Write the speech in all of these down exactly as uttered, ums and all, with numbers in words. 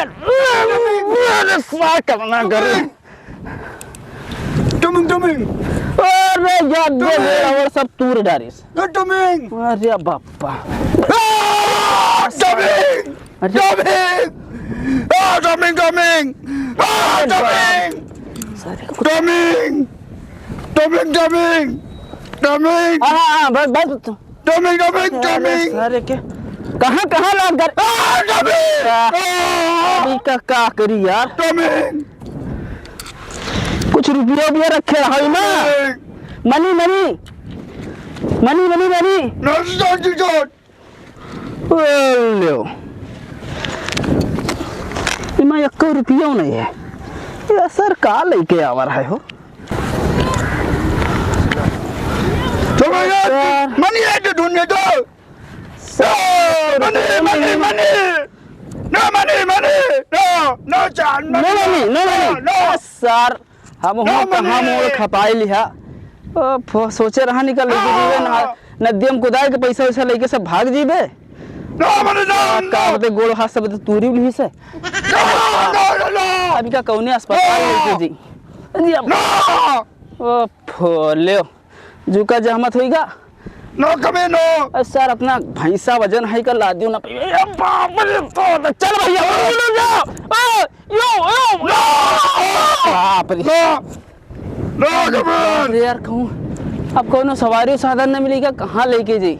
अरे, अरे, सार, कमना करे। डोमिंग, डोमिंग। अरे यार, ये डोमिंग। गोड़ और सब तूर डारिस। ए, डोमिंग। अरे बापा। आ, डोमिंग। अरे। डोमिंग। आ, डोमिंग, डोमिंग। आ, अरे डोमिंग। सारे को डोमिंग। Doming, doming. डोमिंग। हाँ, हाँ, हाँ, बस, बस। डोमिंग, डोमिंग, अरे डोमिंग। सारे के कहाँ, कहाँ लाग गए? आ, डोमिंग। आ। आ। अभी का, का करी यार? डोमिंग। कुछ रुपया उपिया रखे रहा है ना? डोमिंग। मनी, मनी। मनी, मनी, मनी। ना, ना, ना, ना। ओ, ल्यो। इमा एक्को रुपयो नहीं है। ये सर का लेके आवा रहा है हो? तो भैया, सर। मनी है तो ढूंढने दो। सर, ओ, money, money, money. No money, money। No, no chance, no money, no money। No, no। Sir, हम ना हूँ कहाँ मने। मोड़ खपाई लिहा। ओ, फो-, सोचे रहा निकल लेके आ। जीवे ना, नदिया में कुदाए के पैसा वैसा लेके सब भाग जीवे। ना मने, ना, आ, ना। का होते गोड़ हाथ सब तो तूरी उल्ही से। ना, ना, ना, ना। अभी का कौने अस्पताल ना। लेके जी? जी, अब ना। ओ, फो, ले। जुका जहमत होइगा। No कमी, no। ए, सर, अपना भैंसा वजन है का लादियो ना पइबे। ए, बाप रे, तो, तो चल भैया, उड़, उड़, उड़, जा। ए, यो, यो, no। बाप रे। No। No कमी। अरे यार, कहूँ, अब कौनो सवारी साधन न मिली का, कहाँ लेके जाई?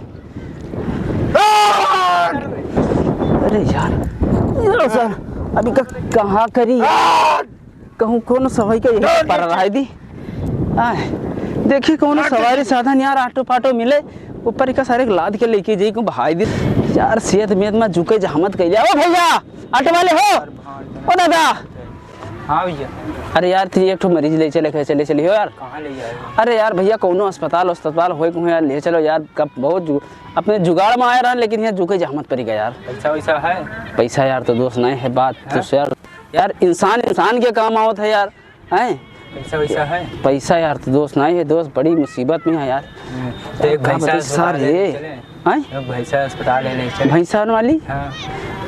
आ! अरे यार, ये लो सर, अभी का, कहाँ करी? आ! कहूँ कौनो सवारी का यही ना, पर ना। रहा है दी। आए, देखी कौनो ना, सवारी ना। साधन यार, ऑटो पाटो मिले, ऊपर का सारे लाद के लेके जाई को भाई दी। यार, सेहत मेहत में जुके जहमत कइले। ओ भैया, ऑटो वाले हो? ओ दादा। हाँ भैया। अरे यार, ती एक ठो मरीज ले चले, चले चली हो यार। कहाँ ले जाए? अरे यार भैया, कौनो अस्पताल, अस्पताल होए कहूँ यार, ले चलो यार। कब बहुत जु-, अपने जुगाड़ में आया रहा, लेकिन यहाँ जुके जहमत पड़ी गया यार। पैसा वैसा है? पैसा यार तो दोस्त नहीं है, बात तो हैं? सर, यार, इंसान इंसान के काम आवत है यार, हैं? पैसा वैसा है? पैसा यार तो दोस्त नहीं है, दोस्त बड़ी मुसीबत में है यार। हम्म, तो एक का भैंसा बताई अस्पताल सार है, ये? चले? हैं? एक भैंसा अस्पताल है, ले चले। भैंसन वाली? हाँ।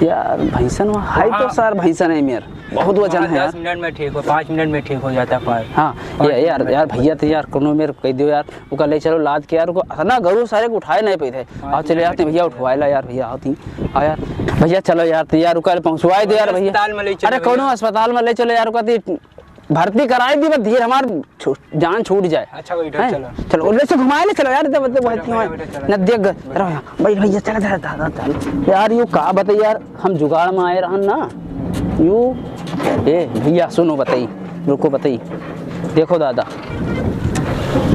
यार, भैंसन वा-, है तो हाँ। सार, भैंसन है मेर, बहुत वजन वहाँ है यार। दस मिनट में ठीक हो, पाँच मिनट में ठीक हो जाता है। हाँ, पाँच ये मिनट यार, में यार, ठीक हो भैया तो यार, कोनो मेर कह दियो यार, ओका ले चलो लाद के यार, ओका इतना गरू सारे को उठाए नहीं पाते। पाँच आओ, चले मिनट जाते में भैया, ठीक हो उठवाए ला यार, भैया, आओ ती। आओ यार, भैया, चलो यार, तो यार, ओका पहुँचवाए दे यार, भैया। अस्पताल में ले चलो अरे, कोनो भैया। अस्पताल में ले चलो यार, ओका ती भर्ती कराए दी, बस धीर हमार छू-, जान छूट जाए। अच्छा, बैठो, हैं? चलो। चलो, ले से घुमाए ले चलो यार, इधर, इधर, बैठो, बैठो, बैठो, चलो। न देख ग-, रहो यहाँ। बैठ भैया, चला, चला, चला, चला। यार, यू का बताई यार, हम जुगाड़ में आए रहन ना, यू, ए, भैया, सुनो, बताई, रुको, बताई। देखो दादा,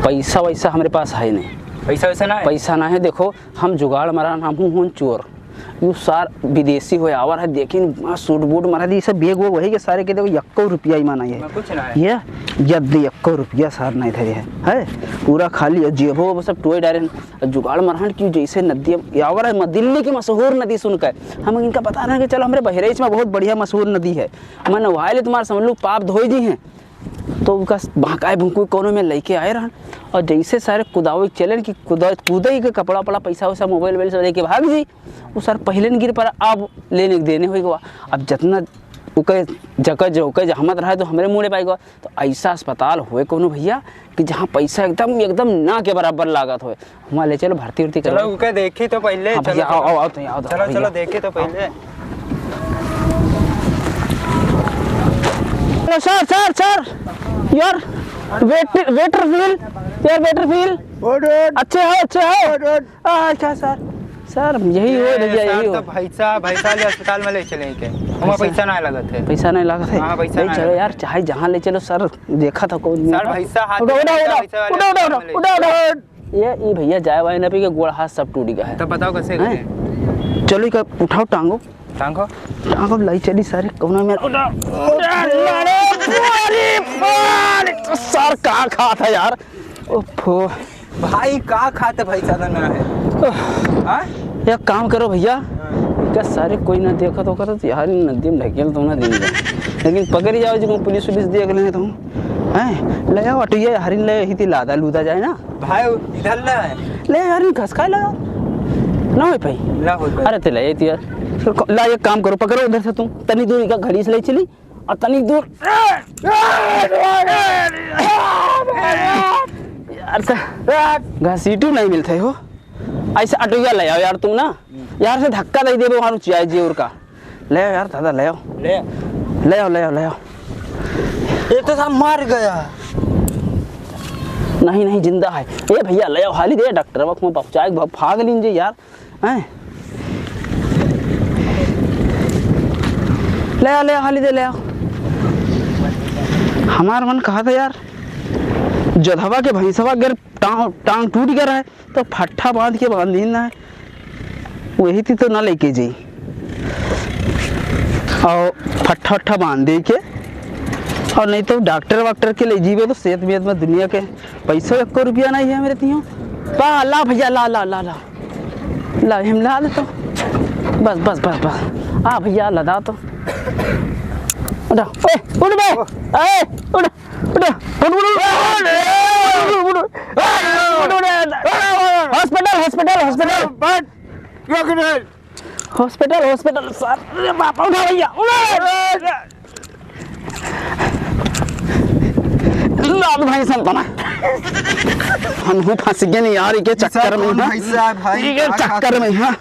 पैसा वैसा हमरे पास है नहीं। पैसा वैसा ना है? पैसा ना है, देखो, हम जुगाड़ में रहन, हम हूँ, हूँ चोर। यू सार विदेशी होय आवर है, देखिन, वहाँ सूट बूट मारा दी, सब बैग वैग वही के सारे के देखो, यक्को रुपया ही माना है। मैं कुछ ना है। ये यद यक्को रुपया सार नहीं धरे है, है? पूरा खाली और जेबो वो सब टोए डारे हैं। और जुगाड़ मरहन की जैसे नदी अब आवर है, म-, दिल्ली की मशहूर नदी सुनकर हम इनका बता रहे हैं कि चलो हमरे बहराइच में बहुत बढ़िया मशहूर नदी है, मैं नहाए ले तुम्हारे समझ लो पाप धोई दी हैं। तो उनका बहकाए भुंकू कोनो में लेके आए रहन और जैसे सारे कुदावे चलन की कुदा-, कूदे के कपड़ा उपड़ा पैसा वैसा मोबाइल वोबाइल सब लेके भाग जी। उ सर पहिले न गिर पड़ा, अब लेने के देने होई गवा। अब जितना उके जगह जो उके जहमत रहा तो हमरे मुड़े पाई गवा। तो ऐसा अस्पताल होए कोनो भैया कि जहाँ पैसा एकदम, एकदम ना के बराबर लागत होए, वहाँ ले चलो भर्ती उर्ती चलो, करो। उके देखी तो पहिले, हाँ चलो, भैया, आओ, चलो। आओ, आओ, तो आओ, तो चलो, भैया। चलो, देखी तो पहिले। Sir, sir, sir, यार, waiter, waiter feel, यार, waiter feel। उठ, उठ। अच्छे हो, अच्छे हो। उठ, उठ। आ, अच्छा, sir, sir, यही हो, ये भैया, sir यही तो हो। भैसा, भैसा ले अस्पताल में ले चले के। वहाँ पैसा? पैसा ना लागत है। पैसा नहीं लागत है? हाँ, पैसा नहीं ना चलो लागत यार, है। चाहे जहाँ ले चलो, sir, देखा था कोई sir, नहीं। भैसा हाथ उठो, में उठो, भैसा, उठो, भैसा वाले उठो, उठो, अस्पताल में ले उठो, उठो। ये, ई भैया, जाए वाए ना पी के गोड़ हाथ सब टूट गया है। तब बताओ कैसे हैं? करें? चलो, इका उठाओ टांगो। टांगो? टांगो लाई चली सारे, कौनो में। उठा, उठा, अरे, अरे, अरे, तो सर का खा था यार? ओफो। भाई, का खाते भाई, ज्यादा ना है। ओह। हाँ? एक काम करो भैया, हाँ। इका सारे कोई ना देखा तो करत, यार, इन नदी में ढकेल तो ना दिन जाए। लेकिन पकड़ी जाओ जी, कोई पुलिस उलिस देख ले तो। हैं? ले आओ, अटैया हरिन ले, ही ती लादा लूदा जाए ना। भाई, इधर ले आए। ले यार, घसकाए लगा। ना होई पाई। ना होई पाई। अरे, ते ले आई थी यार। तो क-, ला, एक काम करो, पकड़ो उधर से तुम। तनी दूर का घड़ी से ले चली, और तनी दूर। यार, त-, घसीटू नहीं मिलते हो। ऐसे अटैया ले आओ यार तुम ना। यार से धक्का दे देबो, वहाँ रुचिया जी और का। ले आओ यार दादा, ले आओ। ले। ले आओ, ले आओ, ले आओ। ये तो सब मर गया। नहीं, नहीं, जिंदा है। ए भैया, ले आओ, हाली दे, डॉक्टर बा, मैं पहुँचाए, भाग लीन जी यार। हैं? ले आओ, ले आओ, हाली दे, ले आओ। हमार मन कहा था यार, जोधवा के भैंसवा अगर टांग, टांग टूट गया रहे, तो फट्ठा बांध के बांध दीन ना है, वही थी तो ना लेके जाई। और फट्ठा उट्ठा बांध दे के, और नहीं तो डॉक्टर वॉक्टर के ले जीवे तो सेहत वेहत में दुनिया के पैसा एको रुपया नहीं है मेरे तियो। पा, ला भैया, ला, ला, ला, ला। ला, हम ला दे तो। बस, बस, बस, बस। आ भैया, लदा तो। उठा, ए, उठ बे। ए, उठ। उठ, उठ, उठ, उठ, उठ, उठ, उठ, उठ, उठ। Hospital, hospital, hospital। Hospital, hospital, sir। अरे बाप, उठा भैया, उठा। लाद भाई सन बना। हम हूँ फंस गए नहीं यार, इके चक्कर में, हाँ? भाई साहब, भाई, इके चक्कर में, हाँ?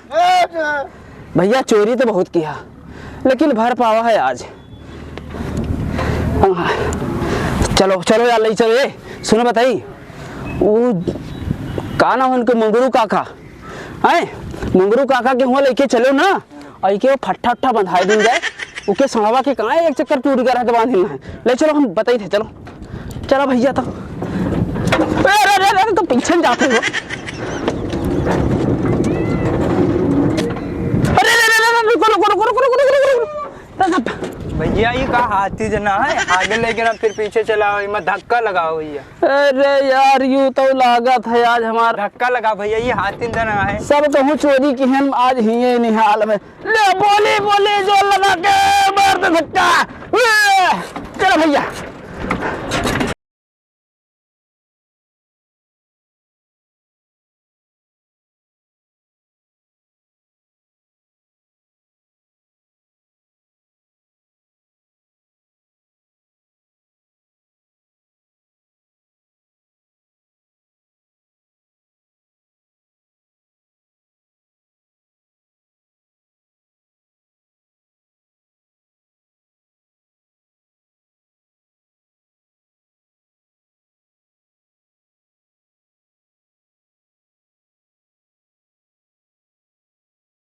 भैया, चोरी तो बहुत किया, लेकिन भर पावा है आज। चलो, चलो यार, ले चलो। ए, सुनो बताई, वो का नाम है उनके, मंगरू काका, हैं? मंगरू काका के हुआ लेके चलो ना, और इके वो फट्ठा उट्ठा बंधाए दिन जाए, उके सड़वा के कहाँ एक चक्कर टूट गया रहे तो बांध देना है। ले चलो, हम बताई थे, चलो। चला भैया तो। अरे, अरे, अरे, अरे, तो पीछे में जाते हो। अरे, अरे, अरे, अरे, रुको, रुको, रुको। भैया, ये का हाथी जना है? आगे लेके ना, फिर पीछे चलाओ, इमा धक्का लगाओ भैया। अरे यार, यू तो लागत है आज हमार। धक्का लगा भैया, ये हाथी जना है। सब कहूँ चोरी की हम आज ही ये निहाल में। ले, बोली, बोली, जोर लगा के मार दे धक्का। ले, चलो भैया।